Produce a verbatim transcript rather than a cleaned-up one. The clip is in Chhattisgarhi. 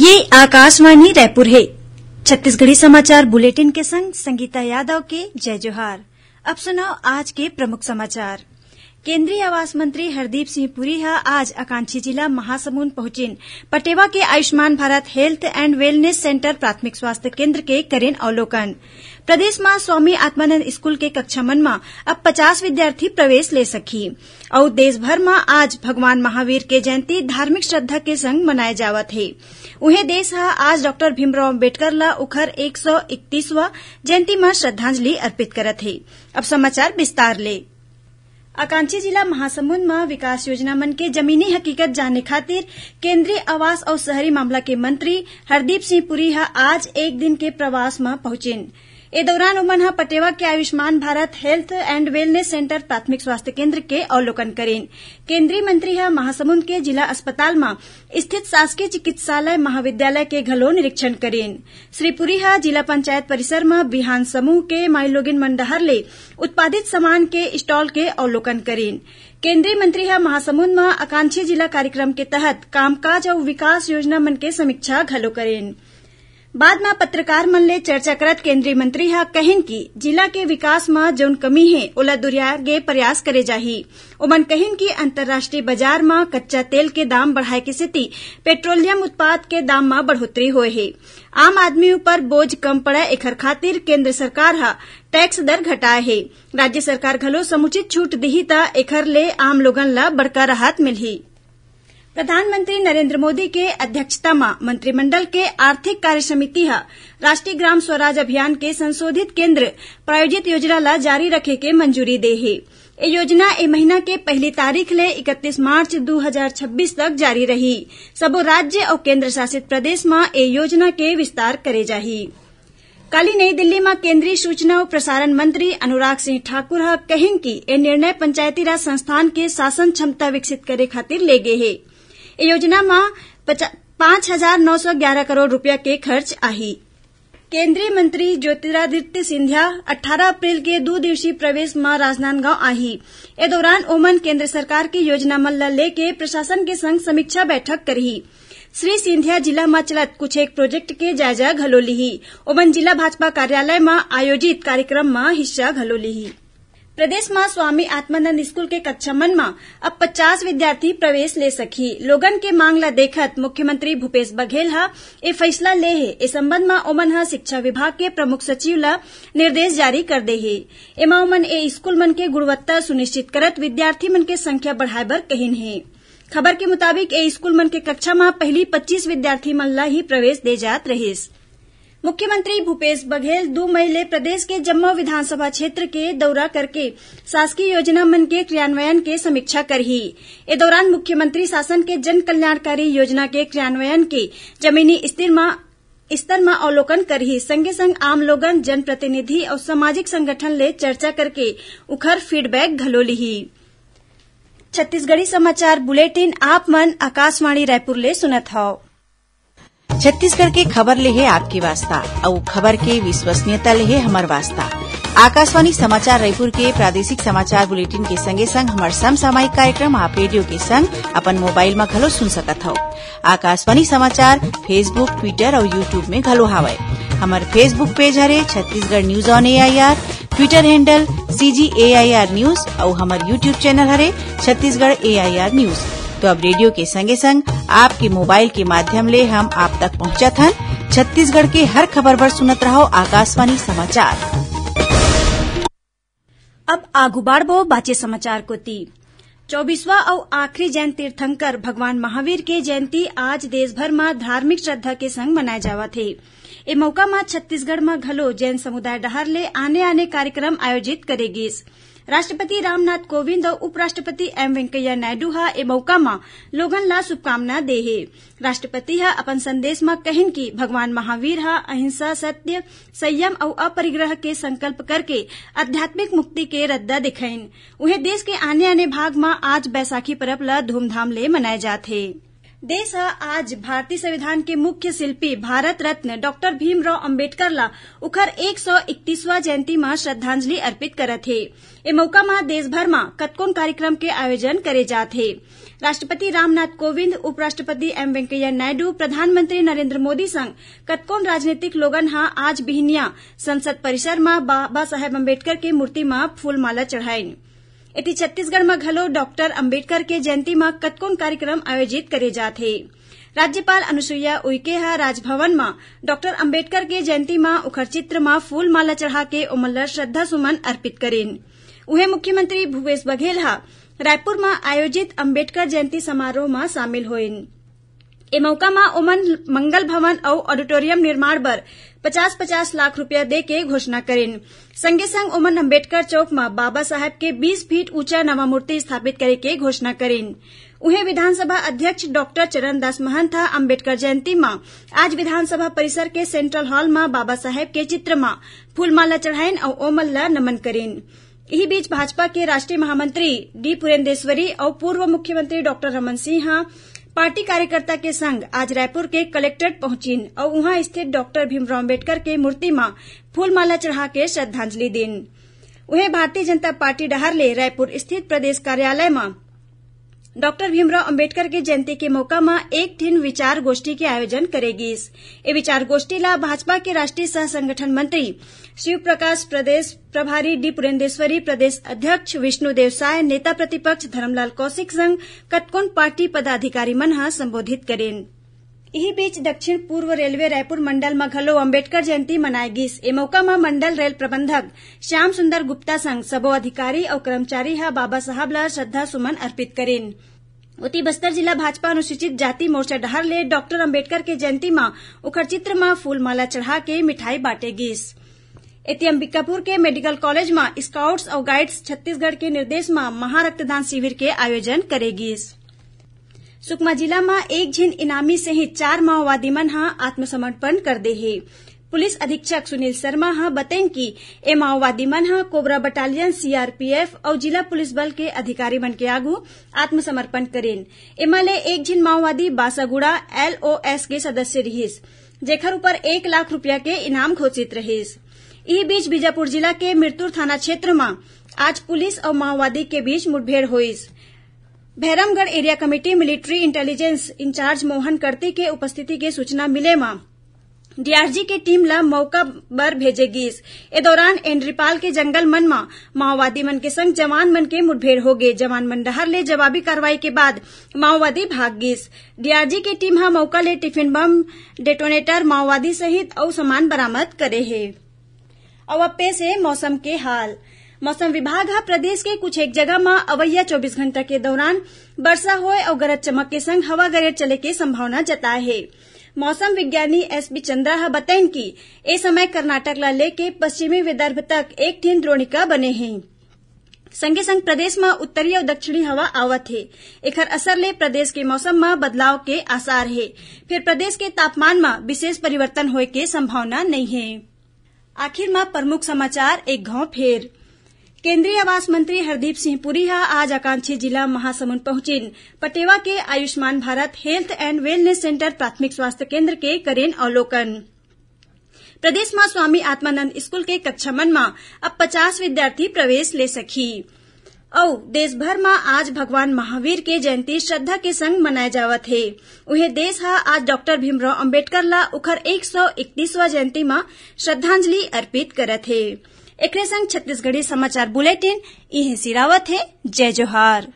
ये आकाशवाणी रायपुर हे। छत्तीसगढ़ी समाचार बुलेटिन के संग संगीता यादव के जय जोहार। अब सुनव आज के प्रमुख समाचार। केंद्रीय आवास मंत्री हरदीप सिंह पुरी ह आज आकांक्षी जिला महासमुंद पहुंचिन। पटेवा के Ayushman Bharat Health and Wellness Centre प्राथमिक स्वास्थ्य केंद्र के करेन अवलोकन। प्रदेश म स्वामी आत्मानंद स्कूल के कक्षा मन म अब पचास विद्यार्थी प्रवेश ले सकही। अउ देश भर म आज भगवान महावीर के जयंती धार्मिक श्रद्धा के संग मनाए जावत हे। उहें, देश ह आज डॉक्टर भीमराव अंबेडकर ल उखर एक सौ इकतीसवां जयंती म श्रद्धांजलि अर्पित करत हे। अब समाचार विस्तार ले। आकांक्षी जिला महासमुंद म विकास योजना मन के जमीनी हकीकत जाने खातिर केंद्रीय आवास अउ शहरी मामला के मंत्री हरदीप सिंह पुरी ह आज एक दिन के प्रवास म पहुंचिन। ए दौरान ओमन ह पटेवा के Ayushman Bharat Health and Wellness Centre प्राथमिक स्वास्थ्य केंद्र के अवलोकन करिन। केंद्रीय मंत्री ह महासमुंद के जिला अस्पताल म स्थित शासकीय चिकित्सालय महाविद्यालय के घलो निरीक्षण करिन। श्री पुरी ह जिला पंचायत परिसर म बिहान समूह के माईलोगिन मन डहार ले उत्पादित सामान के स्टॉल के अवलोकन करिन। केंद्रीय मंत्री ह महासमुंद म आकांक्षी जिला कार्यक्रम के तहत कामकाज अउ विकास योजना मन के समीक्षा घलो करिन। बाद म पत्रकार मन ले चर्चा करत केंद्रीय मंत्री ह कहिन कि जिला के विकास म जउन कमी हे, ओला दुरियाए के प्रयास करे जाही। ओमन कहिन कि अंतर्राष्ट्रीय बाजार म कच्चा तेल के दाम बढ़ाए के सेती पेट्रोलियम उत्पाद के दाम म बढ़ोतरी होए हे। आम आदमी ऊपर बोझ कम पड़य, एखर खातिर केंद्र सरकार ह टैक्स दर घटाए हे। राज्य सरकार घलो समुचित छूट दिही, त एखर ले आम लोगन ल बड़का राहत मिलही। प्रधानमंत्री नरेंद्र मोदी के अध्यक्षता म मंत्रिमंडल के आर्थिक कार्य समिति ह राष्ट्रीय ग्राम स्वराज अभियान के संशोधित केंद्र प्रायोजित योजना ल जारी रखे के मंजूरी दे हे। ए योजना ए महीना के पहली तारीख ले इकतीस मार्च दू हजार छब्बीस तक जारी रही। सबो राज्य अउ केंद्र शासित प्रदेश म ए योजना के विस्तार करे जाही। काली नई दिल्ली म केंद्रीय सूचना अउ प्रसारण मंत्री अनुराग सिंह ठाकुर ह कहिन कि ए निर्णय पंचायती राज संस्थान के शासन क्षमता विकसित करे खातिर ले गे हे। ए योजना म पचा-, पाँच हजार नौ सौ ग्यारह करोड़ रुपया के खर्च आही। केंद्रीय मंत्री ज्योतिरादित्य सिंधिया अट्ठारह अप्रैल के दू दिवसीय प्रवेश म राजनांदगांव आही। ए दौरान ओमन केंद्र सरकार के योजना मन ल लेके प्रशासन के संग समीक्षा बैठक करही। श्री सिंधिया जिला म चलत कुछ एक प्रोजेक्ट के जायजा घलो लिही। ओमन जिला भाजपा कार्यालय म आयोजित कार्यक्रम म हिस्सा घलो लिही। प्रदेश म स्वामी आत्मानंद स्कूल के कक्षा मन म अब पचास विद्यार्थी प्रवेश ले सकही। लोगन के मांग ल देखत मुख्यमंत्री भूपेश बघेल ह ए फैसला ले हे। ए संबंध म ओमन ह शिक्षा विभाग के प्रमुख सचिव ल निर्देश जारी कर दे हे। एमा ओमन ए स्कूल मन के गुणवत्ता सुनिश्चित करत विद्यार्थी मन के संख्या बढ़ाए बर कहिन हे। खबर के मुताबिक, ए स्कूल मन के कक्षा म पहिली पच्चीस विद्यार्थी मन ल ही प्रवेश दे जात रहिस। मुख्यमंत्री भूपेश बघेल दू मई ले प्रदेश के जम्मो विधानसभा क्षेत्र के दौरा करके शासकीय योजना मन के क्रियान्वयन के समीक्षा करही। ए दौरान मुख्यमंत्री शासन के जन कल्याणकारी योजना के क्रियान्वयन के जमीनी स्थिर म, स्तर म अवलोकन करही। संगे संग आम लोगन, जनप्रतिनिधि अउ सामाजिक संगठन ले चर्चा करके उखर फीडबैक घलो लिही। छत्तीसगढ़ी समाचार बुलेटिन आप मन आकाशवाणी रायपुर ले सुनत हव। छत्तीसगढ़ के खबर ले हे आपके वास्ता, अउ खबर के विश्वसनीयता ले हे हमर वास्ता। आकाशवाणी समाचार रायपुर के प्रादेशिक समाचार बुलेटिन के संगे संग हमर समसामयिक कार्यक्रम आप रेडियो के संग अपन मोबाइल म घलो सुन सकत हव। आकाशवाणी समाचार Facebook, Twitter अउ YouTube में घलो हावय। हमर Facebook पेज हरे Chhattisgarh news on AIR, Twitter handle CG AIR news अउ हमर YouTube चैनल हरे छत्तीसगढ़ एआईआर न्यूज। तो अब रेडियो के संगे संग आपके मोबाइल के माध्यम ले हम आप तक पहुंचत हन। छत्तीसगढ़ के हर खबर बर सुनत रहव आकाशवाणी समाचार। अब आगू बाढ़बो बाचे समाचार कोति। चौबीसवां अउ आखिरी जैन तीर्थंकर भगवान महावीर के जयंती आज देश भर म धार्मिक श्रद्धा के संग मनाए जावत हे। ए मौका म छत्तीसगढ़ म घलो जैन समुदाय डहार ले आने-आने कार्यक्रम आयोजित करे गिस। राष्ट्रपति रामनाथ कोविंद अउ उपराष्ट्रपति एम वेंकैया नायडू ह ए मौका म लोगन ला शुभकामना दे हे। राष्ट्रपति ह अपन संदेश म कहिन कि भगवान महावीर ह अहिंसा, सत्य, संयम अउ अपरिग्रह के संकल्प करके आध्यात्मिक मुक्ति के रद्दा दिखाइन। उहें, देश के आने-आने भाग म आज बैसाखी परब ल धूमधाम ले मनाए जात हे। देश ह आज भारतीय संविधान के मुख्य शिल्पी भारत रत्न डॉक्टर भीमराव अंबेडकर ला उखर एक सौ इकतीसवां जयंती म श्रद्धांजलि अर्पित करत हे। ए मउका म देश भर म कतकोन कार्यक्रम के आयोजन करे जात हे। राष्ट्रपति रामनाथ कोविंद, उपराष्ट्रपति एम वेंकैया नायडू, प्रधानमंत्री नरेंद्र मोदी संग कतकोन राजनीतिक लोगन ह आज बिहिनिया संसद परिसर म बाबा साहेब अंबेडकर के मूर्ति म फूलमाला चढ़ाइन। एती छत्तीसगढ़ म घलो डॉक्टर अंबेडकर के जयंती म कतकोन कार्यक्रम आयोजित करे जात हे। राज्यपाल अनुसुईया उइके ह राजभवन म डॉक्टर अंबेडकर के जयंती म उखर चित्र म फूलमाला चढ़ा के ओमन ल श्रद्धा सुमन अर्पित करिन। उहें मुख्यमंत्री भूपेश बघेल ह रायपुर म आयोजित अंबेडकर जयंती समारोह म शामिल होइन। ए मउका म ओमन मंगल भवन अउ ऑडिटोरियम निर्माण बर पचास पचास लाख रुपया दे के घोषणा करिन। संगे संग ओमन अंबेडकर चौक म बाबा साहेब के बीस फीट ऊंचा नवा मूर्ति स्थापित करे के घोषणा करिन। उहें विधानसभा अध्यक्ष डॉक्टर चरणदास महंत ह अंबेडकर जयंती म आज विधानसभा परिसर के सेंट्रल हॉल म बाबा साहेब के चित्र म फूलमाला चढ़ाइन अउ ओमन ल नमन करिन। इही बीच भाजपा के राष्ट्रीय महामंत्री डी पुरेंदेश्वरी अउ पूर्व मुख्यमंत्री डॉक्टर रमन सिंह ह पार्टी कार्यकर्ता के संग आज रायपुर के कलेक्ट्रेट पहुंचिन अउ उहां स्थित डॉक्टर भीमराव अंबेडकर के मूर्ति म फूलमाला चढ़ा के श्रद्धांजलि दीन। उहें भारतीय जनता पार्टी डहार ले रायपुर स्थित प्रदेश कार्यालय म डॉक्टर भीमराव अंबेडकर के जयंती के मउका म एक ठिन विचार गोष्ठी के आयोजन करे गीस। ए विचार गोष्ठी ला भाजपा के राष्ट्रीय सह संगठन मंत्री शिव प्रकाश, प्रदेश प्रभारी डी पुरेंदेश्वरी, प्रदेश अध्यक्ष विष्णुदेव साय, नेता प्रतिपक्ष धरमलाल कौशिक संग कतकोन पार्टी पदाधिकारी मन ह संबोधित करिन। इही बीच दक्षिण पूर्व रेलवे रायपुर मंडल म घलो अंबेडकर जयंती मनाए गीस। ए मउका म मंडल रेल प्रबंधक श्याम सुंदर गुप्ता संग सबो अधिकारी अउ कर्मचारी ह बाबा साहब ल श्रद्धा सुमन अर्पित करिन। ओती बस्तर जिला भाजपा अनुसूचित जाति मोर्चा डहार ले डॉक्टर अंबेडकर के जयंती म ओखर चित्र म फूलमाला चढ़ा के मिठाई बांटे गीस। एती अंबिकापुर के मेडिकल कॉलेज म स्काउट्स अउ गाइड्स छत्तीसगढ़ के निर्देश म महारक्तदान शिविर के आयोजन करे गीस। सुकमा जिला म एक झिन इनामी सहित चार माओवादी मन ह आत्मसमर्पण कर दे हे। पुलिस अधीक्षक सुनील शर्मा ह बतइन कि ए माओवादी मन ह कोबरा बटालियन, सीआरपीएफ अउ जिला पुलिस बल के अधिकारी मन के आगू आत्मसमर्पण करिन। एमा ले एक झिन माओवादी बासागुड़ा एलओएस के सदस्य रिहिस, जेखर ऊपर एक लाख रुपया के इनाम घोषित रहिस। इही बीच बीजापुर जिला के मिरतुर थाना क्षेत्र म आज पुलिस अउ माओवादी के बीच मुठभेड़ होइस। Bhairamgarh area committee military intelligence incharge Mohan Karti के उपस्थिति के सूचना मिले म डीआरजी के टीम ल मौका बर भेजे गीस। ए दौरान एंड्रीपाल के जंगल मन म माओवादी मन के संग जवान मन के मुठभेड़ होगे। जवान मन डहार ले जवाबी कार्रवाई के बाद माओवादी भाग गीस। डीआरजी के टीम ह मौका ले टिफिन बम, डेटोनेटर, माओवादी सहित अउ सामान बरामद करे हे। अउ अब पेश हे मौसम के हाल। मौसम विभाग ह प्रदेश के कुछ एक जगह म अवइया चौबीस घंटा के दौरान बरसा होए अउ गरज चमक के संग हवा गरेर चले के संभावना जताए हे। मौसम विज्ञानी एसबी चंद्रा ह बतइन कि ए समय कर्नाटक ला लेके पश्चिमी विदर्भ तक एक ठिन द्रोणिका बने हे। संगे संग प्रदेश म उत्तरी अउ दक्षिणी हवा आवत हे। एखर असर ले प्रदेश के मौसम म बदलाव के आसार हे, फेर प्रदेश के तापमान म विशेष परिवर्तन होए के संभावना नइ हे। आखिर म प्रमुख समाचार एक घांव फेर। केंद्रीय आवास मंत्री हरदीप सिंह पुरी ह आज आकांक्षी जिला महासमुंद पहुंचिन। पटेवा के Ayushman Bharat health and wellness centre प्राथमिक स्वास्थ्य केंद्र के करेन अवलोकन। प्रदेश म स्वामी आत्मानंद स्कूल के कक्षा मन म अब पचास विद्यार्थी प्रवेश ले सकही। अउ देश भर म आज भगवान महावीर के जयंती श्रद्धा के संग मनाए जावत हे। उहें देश ह आज डॉक्टर भीमराव अंबेडकर ला उखर एक सौ इकतीसवां जयंती म श्रद्धांजलि अर्पित करत हे। एकरे संग छत्तीसगढ़ी समाचार बुलेटिन इहें सिरावत हे। जय जोहार।